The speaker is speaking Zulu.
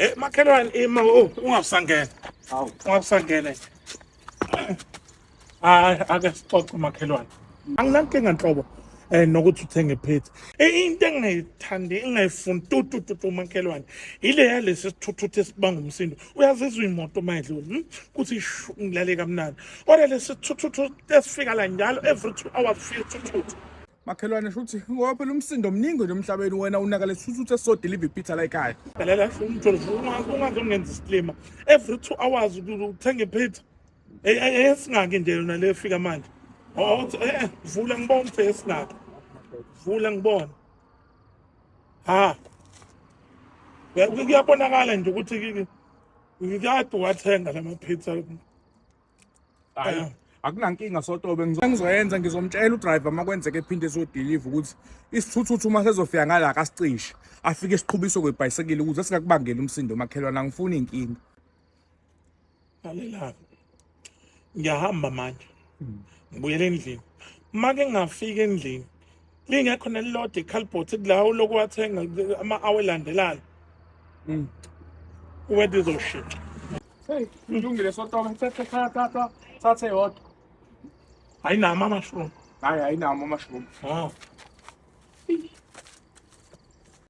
Eh makhelwane ima oh ungabusangena. Hawu. Ungabusangena. Hayi ake sixoxe makhelwane. Anginankinga nhlobo eh nokuthi uthenge pizza. Eh, into engingayithandi engingayifuni tu tu tu tu makhelwane. Ile yalesi sithuthuthu esibanga umsindo. Uyazizwa imoto mayidlula kuthi shu ngilale kamnandi. Kodwa lesi sithuthuthu esifika la njalo every 2 hours kufika isithuthuthu. Makhelwane shuthi ngoba phela umsindo mningi nje emhlabeni wena unaka lesithuthuthu esizodeliver ipizza la ekhaya. Lalela umjolo ungazongenza isilima. Every 2 hours uthenga ipizza. Esingaki nje yona le efika manje. Oh vula ngibone ukuthi esingaki. Vula ngibone. Ha. Kuyabonakala nje ukuthi kade wathenga lama pizza. Hayi. Akunankinga sotobe ngizoyenza ngizomtshela udriver uma kwenzeka ephinde esodeliver ukuthi isithuthuthu uma sezofika ngala akasicishe afike siqhubiswe kwebhayisikili ukuze singakubangeli umsindo makhelwane angifuni inkinga. Lalela. Ngiyahamba manje. Ngibuyela endlini. Make ngafika endlini lingekho nelilodwa ikhalibhothi kulawo lokuwathenga ama-awa elandelana. Uweda izoshintsha. Hey, kulungile sotobe thatha thatha thatha eyodwa. Ayinamo amashroom. Hayi ayinamo amashroom. Oh.